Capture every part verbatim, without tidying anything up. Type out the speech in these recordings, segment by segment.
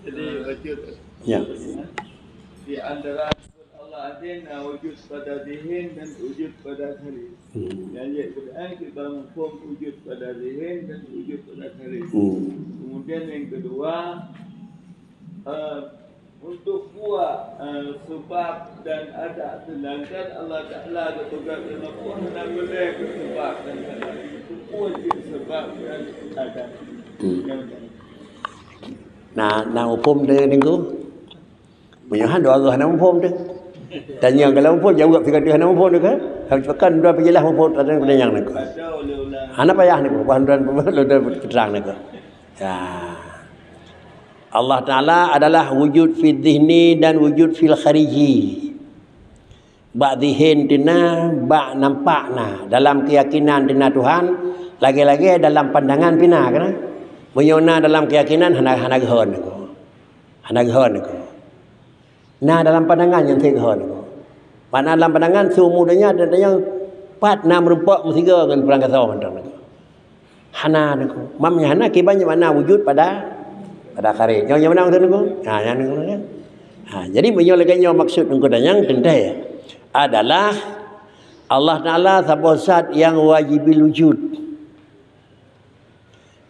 Jadi, wujud. Ya. Di antara sifat Allah Azim, na wujud pada zihin dan wujud pada kharij. Hmm. Yang kedua, kita hukum wujud pada zihin dan wujud pada kharij. Hmm. Kemudian yang kedua, eh, untuk kuat, eh, sebab dan adat, sedangkan Allah Taala geupeugah dalam Al-Quran, "Hana boleh sebab dan adat." Itu pun sebab dan adat. Hmm. Yang Na, na muphom teuh Teungku? Meunyoe han, dua geuh hana muphom teuh. Tanyong kalau muphom, jaweueb sigoe teuh hana muphom teuh kan? Harus pekan dua peujeulaih muphom teuh, tanyong Teungku. Hana payah Teungku, bah droen peutrang Teungku. Ya. Allah Taala adalah wujud fi dzihni dan wujud fil khariji. Bak zihin teuh na, bak nampak na. Dalam keuyakinan teuh na Tuhan, lagée-lagée dalam pandangan pih na, kan? Meunyoe na dalam keuyakinan, hana, hana geuhon Teungku. Hana geuhon Teungku. Na dalam pandangan nyang seb geuhon Teungku. Makna dalam pandangan, seumeu donya, tanyong pat na meurumpok meusigoe ngon peurangkasoe mantong Teungku. Hana Teungku. Mam nyang hana kiban nyang makna wujud pada, pada kharij. Nyoe nyang mana maksud Teungku? Ha, nyang Teungku kan? Ha, jadi meunyoe lagée nyoe maksud Teungku tanyong teuntée adalah Allah Taala saboh zat nyang wajibil wujud.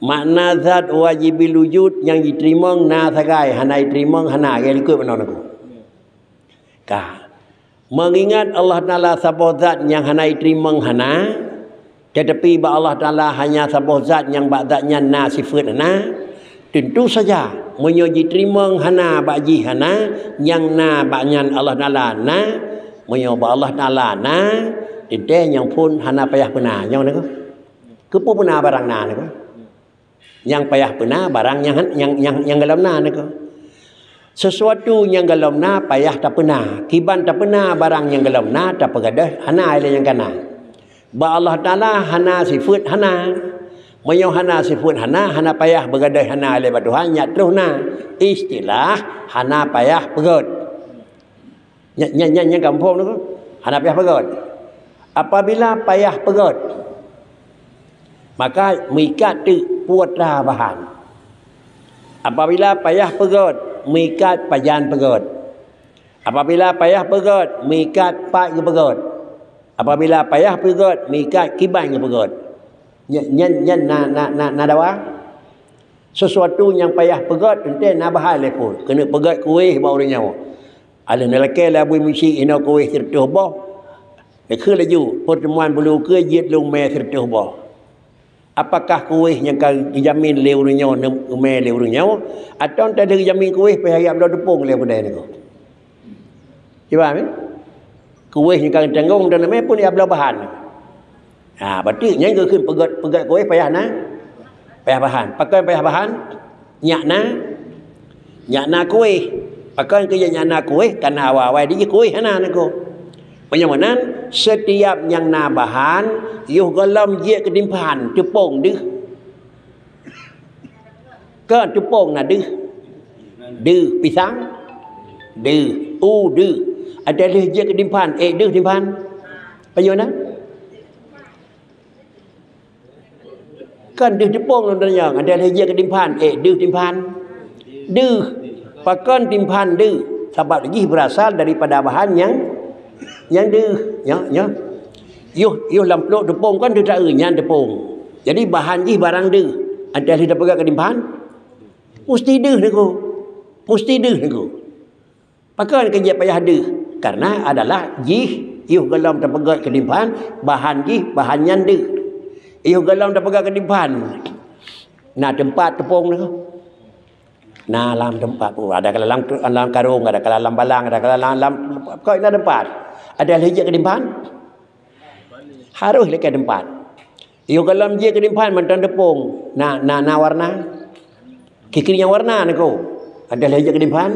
Makna zat wajibil wujud nyang jiteurimong na sagai, hana jiteurimong hana, lagée likot meunoe Teungku. Ka. Meungingat Allah Taala saboh zat nyang hana jiteurimong hana, teutapi bak Allah Taala hanya saboh zat nyang bak zat nyan na sifeuet hana, teuntu saja meunyoe jiteurimong hana bak jih hana, nyang na bak nyan Allah Taala na, meunyoe bak Allah Taala na, teuntée nyang phon hana payah peuna. Nyoe Teungku. Keupeue peuna barang na Teungku? Nyang payah peuna barang nyang, nyang, nyang, nyang gohlom na Teungku. Sesuatu nyang gohlom na payah tapeuna. Kiban tapeuna barang nyang gohlom na, tapeugadôh hana ilée nyang ka na. Bak Allah Taala hana sifeuet hana. Meunyoe hana sifeuet hana, hana payah beugadôh hana ilée bak Tuhan, nyak troh na. Istilah hana payah peugét. Nya, nya, nya, nya gampông tu, hana payah peugét. Apabila payah peugét, maka meuikat teuk peue atra bahan. Apabila payah peugét, meuikat pajan peugét. Apabila payah peugét, meuikat pat geupeugét. Apabila payah peugét, meuikat kiban geupeugét. Nyan, nyan, nyan na, na, na, na dawa. Sesuatu nyang payah peugét, teuntée na bahan lé phon. Keuneuk peugét kueh bak ureuëng nyoe. Aleuh neulakée lé Abu Musyik inoe kueh sireutôh boh. Neukheun laju, pertemuan bulu keue jeuet lôn mé sireutôh boh. Apakah kueh nyang ka geujamin lé ureuëng nyoe neumé lé ureuëng nyoe, atawa teuh geujamin kueh payah jak bloe teupông lé peudeh Teungku? Cuba, eh? Kueh nyang ka geutanggong dan mé pun jak bloe bahan. Ha, berarti nyan geukheun peugét, peugét kueh payah na, payah bahan. Pakon payah bahan? Nyak na, nyak na kueh. Pakon keu nyak na kueh? Karena awai-awai di kueh hana Teungku. Meunyoe meunan, setiap nyang na bahan, yoh gohlom jeuet keu timphan, teupông deuh. Kon teupông na deuh. Deuh pisang, deuh, u deuh. Ada lheueh jeuet keu timphan, ék deuh timphan. Pajoh na? Kan deuh teupông lam danyang, ada lheueh jeuet keu timphan, ék deuh timphan. Deuh, pakon timphan deuh? Sabab jih berasal daripada bahan nyang, nyang deuh, nyoe, nyoe. Yoh, yoh lam plôk teupông kan deuh taeu nyan teupông. Jadi bahan jih barang deuh. Ada lheueh tapeugah keu timphan? Musti deuh Teungku. Musti deuh Teungku. Pakon keu jeuet payah deuh? Karena adalah jih yoh gohlom tapeugét keu timphan, bahan jih bahan nyan deuh. Yoh gohlom tapeugét keu timphan, na teumpat teupông Teungku. Na lam teumpat, oh, ada ka lam, lam karông, ada ka lam balang, ada ka lam, lam, kok na teumpat. Ada lheueh jeuet keu timphan? Harôh lakée teumpat. Yoh gohlom jeuet keu timphan mantong teupông, na, na, na warna. Kikiri nyang warna Teungku. Ada lheueh jeuet keu timphan,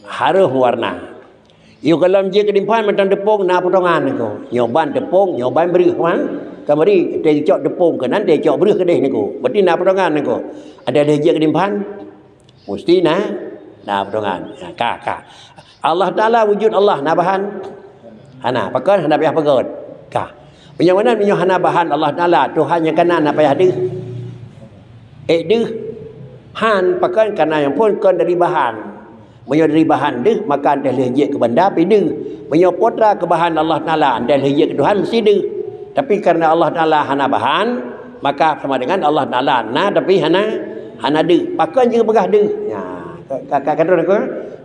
harôh warna. Yoh gohlom jeuet keu timphan mantong teupông, na potongan Teungku. Nyoe ban teupông, nyoe ban breueh kan. Kamari teucok teupông keunan, teucok breueh keudeh Teungku. Berarti na potongan Teungku. Ada lheueh jeuet keu timphan, musti na, na potongan. Ya, ka, ka. Allah Taala wujud Allah na bahan? Hana. Pakon hana payah peugét? Ka. Meunyoe meunan, meunyoe hana bahan Allah Taala, Tuhan nyang kana na payah deuh? Ék deuh? Bahan, pakon, karena nyang phon kon dari bahan. Meunyoe dari bahan deuh, maka 'oh lheueh jeuet keu banda pih deuh. Meunyoe putra keu bahan Allah Taala, 'oh lheueh jeuet keu Tuhan meusti deuh. Tapi karena Allah Taala hana bahan, maka sama dengan Allah Taala na tapi hana, hana deuh. Pakon jeuet peugah deuh? Ya, ka, ka, ka, ka,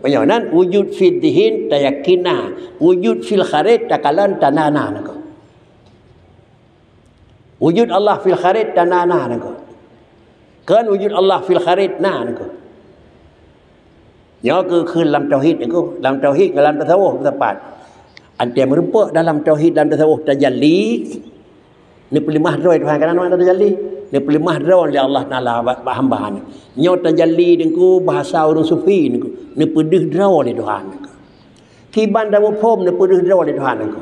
meunyoe nan wujud fid dihin tayakin na, wujud fil kharij takalon tanda na nangko. Wujud Allah fil kharij tanda na nangko. Kon wujud Allah fil kharij na nangko. Nyoe keu, keu lam tauhid nangko, lam tauhid ngon lam tasawuf meusapat. Antai meurumpok dalam tauhid dan tasawuf tajalli, neupeuleumah droe Tuhan, kana na tajalli, neupeuleumah droe lé Allah Taala bak, bak hamba nyan. Nyoe tajalli nangko bahasa ureuëng sufi nangko, neupeudeuh droe lé Tuhan nangko. Kiban dan muphom neupeudeuh droe lé Tuhan nangko.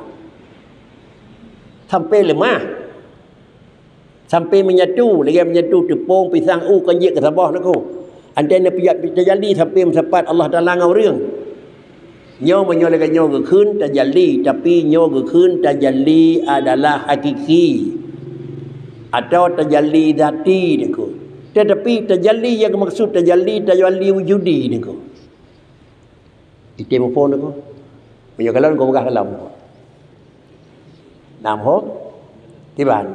Sampai leumah. Sampai menyatu, lagée menyatu teupông, pisang, u, kon jeuet keu saboh nangko. Antai neupeujak tajalli sampai meusapat Allah Taala ngon ureuëng. Nyoe meunyoe lagée nyoe geukheun tajalli, tapi nyoe geukheun tajalli adalah hakiki. Atau tajalli zati nangko. Tetapi tajalli nyang geumaksud tajalli, tajalli wujudi nangko. Item phon aku. Meunyoe kalon, aku peugah kalon. Nam ho? Kiban.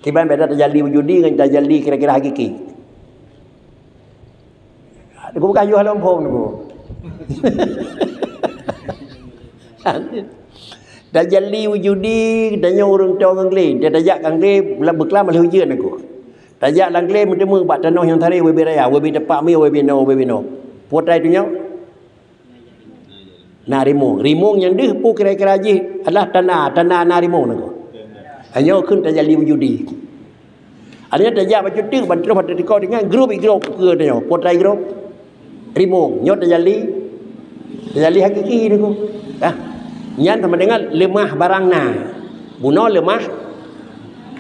Kiban beda tajalli wujudi ngon tajalli kira-kira hakiki. Aku peugah yoh lom phon aku. Tajalli wujudi, tanyoe ureuëng toe ngon glé. Dia tajak ngon glé, beuklam lheueh ujeuen aku. Tajak lam glé meuteumé bak tanoh nyang taré wéh bit raya, wéh bit tepak mi, wéh bit no, wéh bit no. Putai tu nyoe? Na rimong. Rimong nyang deuh peue kira-kira jih adalah tanda, tanda na rimong nangko. Hanyoe kheun tajalli wujudi. Artinya tajak bacut teuk ban troh bak teuko dengan grup igrop ke tanyoe. Putai grup. Rimong. Nyoe tajalli. Tajalli hakiki nangko. Nah, nyan sama dengan leumah barang na. Bunoe leumah,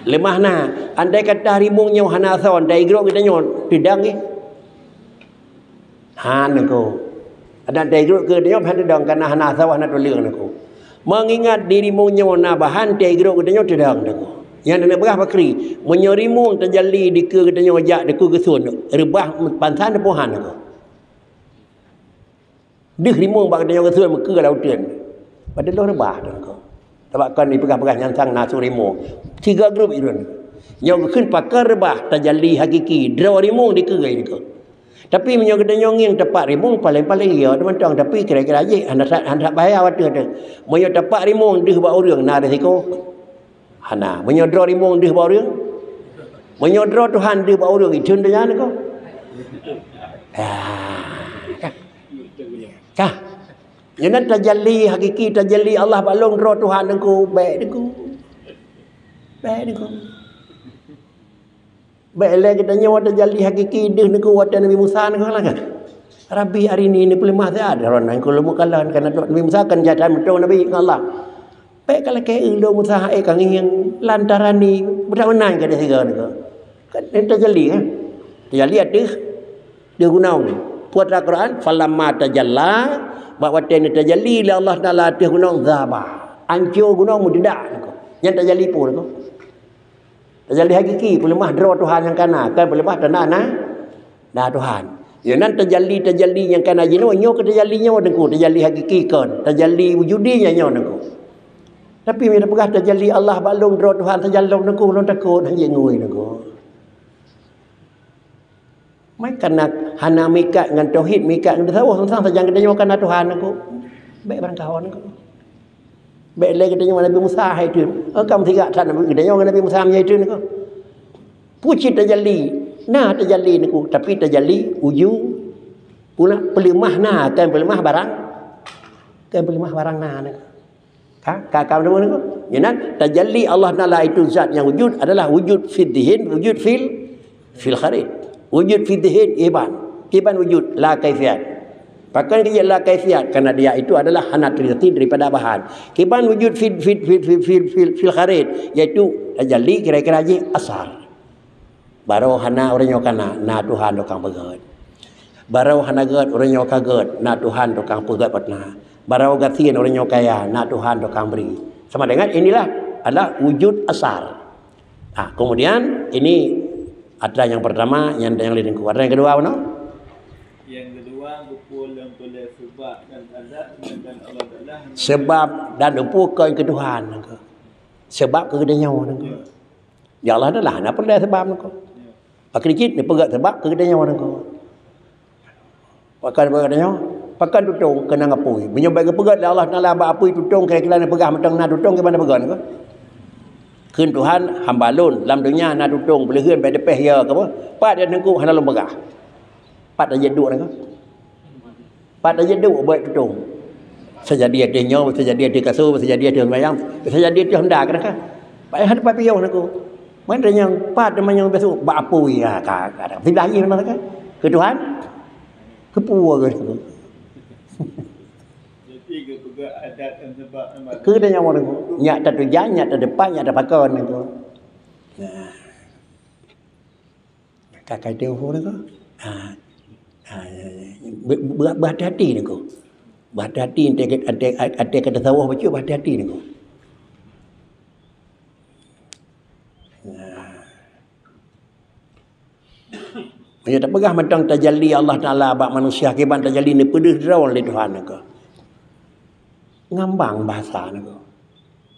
leumah na. Andai kata rimong nyoe hana asoe, andai igrop geutanyoe, teudang jih. Han nangko. Adak dai grot keu tanyoe han teudong kana hana sawah na tuleueng nangko. Meungingat di rimong nyoe na bahan dai grot keu tanyoe teudong nangko. Nyang na peugah pakri, meunyoe rimong tajalli dikeue keu tanyoe jak dikeue geusun, reubah pansan teupeu han nangko. Deuh rimong bak tanyoe geusun meukeue lam uteuen. Padahai reubah nangko. Sabab kon dipeugah-peugah nyan sang na su rimong. Tiga grup ilôn. Nyoe geukheun pakon reubah tajalli hakiki, droe rimong dikeue nangko. Tapi meunyoe geutanyoe ngieng tepak rimong, paleng-paleng ya teumantong, tapi kira-kira jih hana that, hana that bahaya watèe tu. Meunyoe tepak rimong deuh bak ureueng, na risiko? Hana. Meunyoe droe rimong deuh bak ureueng? Meunyoe droe Tuhan deuh bak ureueng, itheun donya nangko. Ah, kah? Kah? Nyan tajalli hakiki, tajalli Allah bak lôn droe Tuhan nangko, bèk nangko. Bèk nangko. Bèk lé geutanyoe tajalli hakiki deuh nangko watèe Nabi Musa nangko lah kan. Rabbi arini, neupeuleumah siat, droe nangko leumo kalon, karena Nabi Musa kan jatan beutôi Nabi ngon Allah. Bèk ka lakèe eu lôn Musa, hai ka ngieng, lan tarani, beudak meunan ka deuh sigoe nangko. Kan tajalli kan. Tajalli ateueh, ateueh gunong. Peue atra Quran, falamma tajalla, bak watèe neuh tajalli lé Allah Taala ateueh gunong, zaba. Anco gunong meududak nangko. Nyan tajalli peue nangko. Tajalli hakiki, peuleumah droe Tuhan nyang kana, kon peuleumah tanda na, na Tuhan. Ya nan tajalli-tajalli nyang kana jinoe, nyoe keu tajalli nyoe teungku, tajalli hakiki kon, tajalli wujudi nyan nyoe teungku. Tapi meunyoe tapeugah tajalli Allah bak lôn droe Tuhan sajan lôn teungku, lôn takot, han jeuet ngui teungku. Meukanan hana meuikat ngon tauhid, meuikat ngon tasawuf, sang sajan geutanyoe kana Tuhan aku. Bèk barangkaho aku. Bèk lé geutanyoe Nabi Musa hai tu. Ka meusirak that Nabi, geutanyoe ngon Nabi Musa meunyoe tu aku. Peue cit tajalli? Na tajalli aku, tapi tajalli uju pula peuleumah na, kon peuleumah barang. Kon peuleumah barang na aku. Ka, ka, ka meunurun tu. Nyan tajalli Allah Taala itu zat yang wujud adalah wujud fid dihin, wujud fil, fil kharij. Wujud fid dihin iban. Iban wujud la kaifiat. Pakon dia la kaifiat? Karena dia itu adalah hana teujadi daripada bahan. Kiban wujud fil, fil, fil, fil, fil, fil, fil kharij, yaitu tajalli kira-kira jih asar. Barô hana ureueng nyoe kana, na Tuhan tukang peugèt. Barô hana gèt ureueng nyoe ka gèt, na Tuhan tukang peugèt peutna. Barô gasien ureueng nyoe kaya, na Tuhan tukang bri. Sama dengan inilah adalah wujud asar. Nah, kemudian ini Atra nyang pertama, nyang, nyang lé teungku. Atra nyang kedua mana? Nyang kedua, beupeu lom peuleueh sebab dan adat, sedangkan Allah Taala hana. Sebab dan beupeu kon keu Tuhan teungku. Sebab keu geutanyoe teungku. Ya. Ya Allah Taala hana peuleueh sebab teungku. Ya. Pakri cit neupeugah sebab keu geutanyoe teungku. Pakon peugah tanyoe, pakon tutong keunan apui. Meunyoe bèk geupeugah lé Allah Taala bak apui tutong, kira-kira neupeugah mantong na tutong, kiban neupeugah nyoe? Kheun Tuhan, hamba lôn, lam donya na tutong, peuleuheuen bèk teupèh ya, ka apa? Pat ya teungku hana lôn peugah. Pat tajeuet duek nyoe? Pat tajeuet duek bèk tutong? Bisa jadi ateueh nyoe, bisa jadi ateueh kasô, bisa jadi ateueh seumayang, bisa jadi ateueh honda, kadang-kadang. Pat ya hana pat piôh teungku. Mantong nyang pat teuma nyang biasa bak apui, ya, ka, ka, ka. Pindah jih memang, kan? Keu Tuhan? Keupeue geutanyoe? Jadi, geupeugah adat dan sebab. Keu geutanyoe, nyak tateujan, nyak tadepan, nyak tapakon nyoe. Nah. Ka, ka teupeue nyoe. Ha. Ha, ya, ya. Be-, be-, beuhati-hati nyoe. Beuhati-hati, anté, anté, anté ka tasawôh bacut, beuhati-hati nyoe. Nah. Meunyoe tapeugah mantong tajalli Allah Taala bak manusia, kiban tajalli neupeudeuh droe lé Tuhan nyoe. Ngambang bahasa nyoe.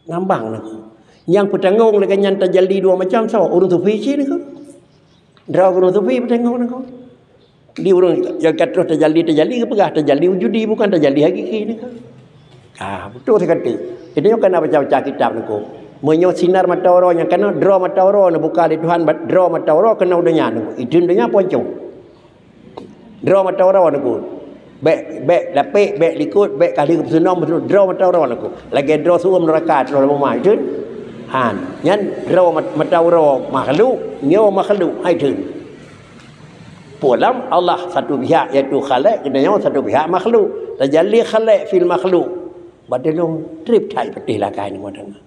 Ngambang nyoe. Nyang peutanggong lagèe nyan tajalli dua macam, soe? Ureueng sufi cit nyoe. Droe ureueng sufi peutanggong nyoe. Di ureueng nyang ka troh tajalli, tajalli geupeugah tajalli wujudi, bukan tajalli hakiki nyoe. Ah, beutôi sikati. Jadi nyoe kana baca-baca kitab nyoe. Meunyoe sinar mata uroe nyang kana droe mata uroe neubuka lé Tuhan, bat-, droe mata uroe keunoe donya nyoe. Idun donya poncong. Droe mata uroe nyoe. Bèk, bèk lapék, bèk likot, bèk kali geupeuseunong, beutôi droe mata uroe nyoe. Lagèe droe su'um neuraka troh lam uma, idun. Han, nyan droe mat-, mata uroe makhluk, nyoe makhluk, hai idun. Peue lam Allah satu pihak, yaitu Khaliq, geutanyoe satu pihak makhluk. Tajalli Khaliq fil makhluk. Bak teulông trép that patéh lakai nyoe teungoh.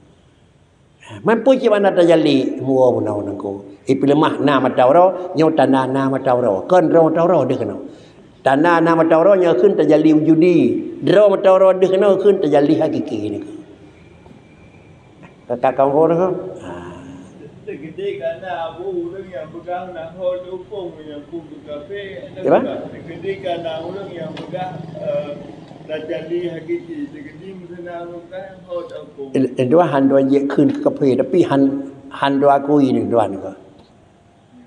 Man peue cit bak na tajalli, woe bunoe nangku. Ipeuleumah na mata uroe, nyoe tanda na mata uroe. Kon droe mata uroe deuh keunoe. Tanda na mata uroe nyoe kheun tajalli wujudi. Droe mata uroe deuh keunoe kheun tajalli hakiki nangku. Ka, ka, ka, ka, ha. Teukeudi kana abu ureueng nyang peugah na ho teuhukôm nyang peue kafé. Apa? Teukeudi kana ureueng nyang peugah, eh, tajalli hakiki. Teukeudi meuseunang ureueng kan ho teuhukôm. Dua han dua jeuet kheun keu kafé, tapi han, han dua akui nyoe dua nyoe.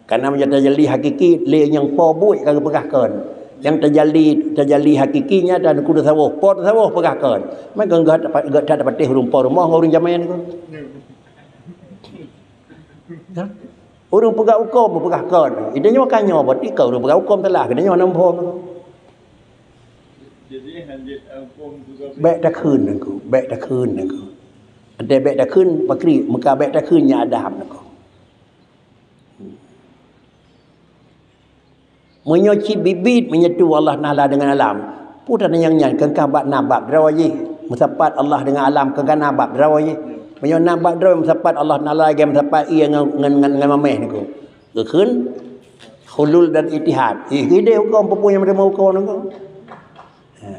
Karena meunyoe tajalli hakiki, lé nyang po buet ka geupeugah kon. Nyang tajalli, tajalli hakiki nyan dan kudu saboh, po saboh peugah kon. Maka geuh, geuh that patéh ureueng po rumoh ngon ureueng jamé nyoe. Ya. Ureueng peugah hukôm peugah kon. Ide nyoe kan nyoe, berarti ka ureueng peugah hukôm salah, kena nyoe hana muphom. Jadi, hanjeuet hukôm tu ka. Bèk takheun nangku, bèk takheun nangku. Ante bèk takheun pakri, meuka bèk takheun nyan adab nangku. Meunyoe cit biet-biet meunyetu Allah Taala deungon alam, peue tanda nyang nyan keungkah bak na bab droe jih. Meusapat Allah deungon alam keungkah na bab droe jih. Meunyoe na bab droe meusapat Allah Taala lagèe meusapat ie ngon, ngon, ngon, ngon mamèh nangku. Geukheun hulul dan ittihad. Ih, ideh hukôm peue-peue nyang meuteumé hukôm nangku. Ha.